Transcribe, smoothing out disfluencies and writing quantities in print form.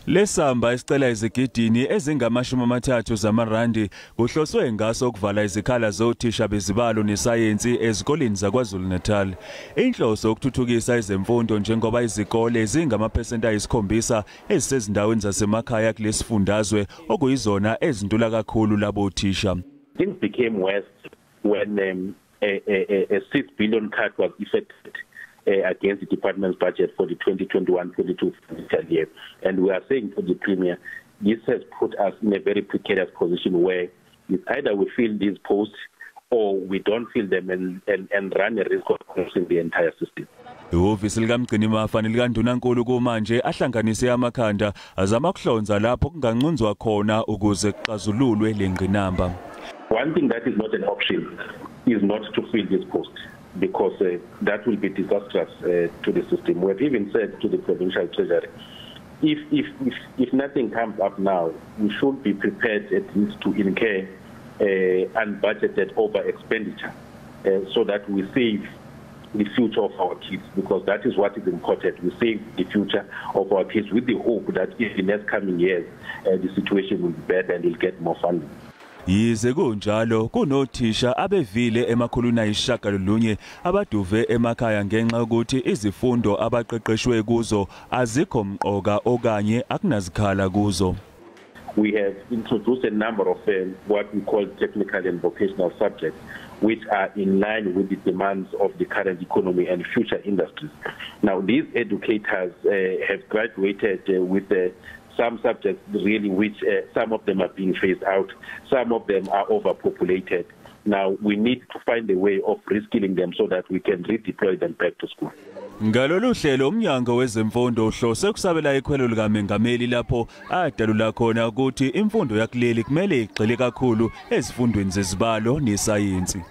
Lesamba esicela izigidini ezingama-30 zamarandi kuhloswe ngaso ukuvala izikhala zothisha bezibalo nesayensi ezikoleni zaKwaZulu-Natal. Inhloso ukuthuthukisa ezemfundo njengoba izikole zingama-7% ezisezindaweni zasemakhaya kulesifundazwe okuyizona ezintula kakhulu labo thisha. Things became worse when a 6 billion cut was effected against the department's budget for the 2021-22 financial year. And we are saying to the Premier, this has put us in a very precarious position where it's either we fill these posts or we don't fill them and run a risk of closing the entire system. Ihhovisi likamgcinimafa nelikandunankulu kumanje ahlanganise amakhanda azama ukuhlonza lapho kunganqunzwa khona ukuze kuxazululwe lengqinamba. One thing that is not an option is not to fill this post, because that will be disastrous to the system. We have even said to the provincial treasury, if nothing comes up now, we should be prepared at least to incur unbudgeted over expenditure so that we save the future of our kids, because that is what is important. We save the future of our kids with the hope that in the next coming years, the situation will be better and we'll get more funding. Yize kunjalo kunothisha abevile 900 abaduve emakhaya ngenxa yokuthi izifundo abaqeqeshwe kuzo azikho mqoka okanye akunazikhala kuzo. We have introduced a number of what we call technical and vocational subjects, which are in line with the demands of the current economy and future industries. Now, these educators have graduated with some subjects really which some of them are being phased out, some of them are overpopulated. Now, we need to find a way of reskilling them so that we can redeploy them back to school. Ngalolu hlelo umnyango wezemfundo uhlose kusabela ikhwelo likaMengameli lapho adalula khona ukuthi imfundo yakuleli kumele igxile kakhulu ezifundweni zezibalo nesayensi.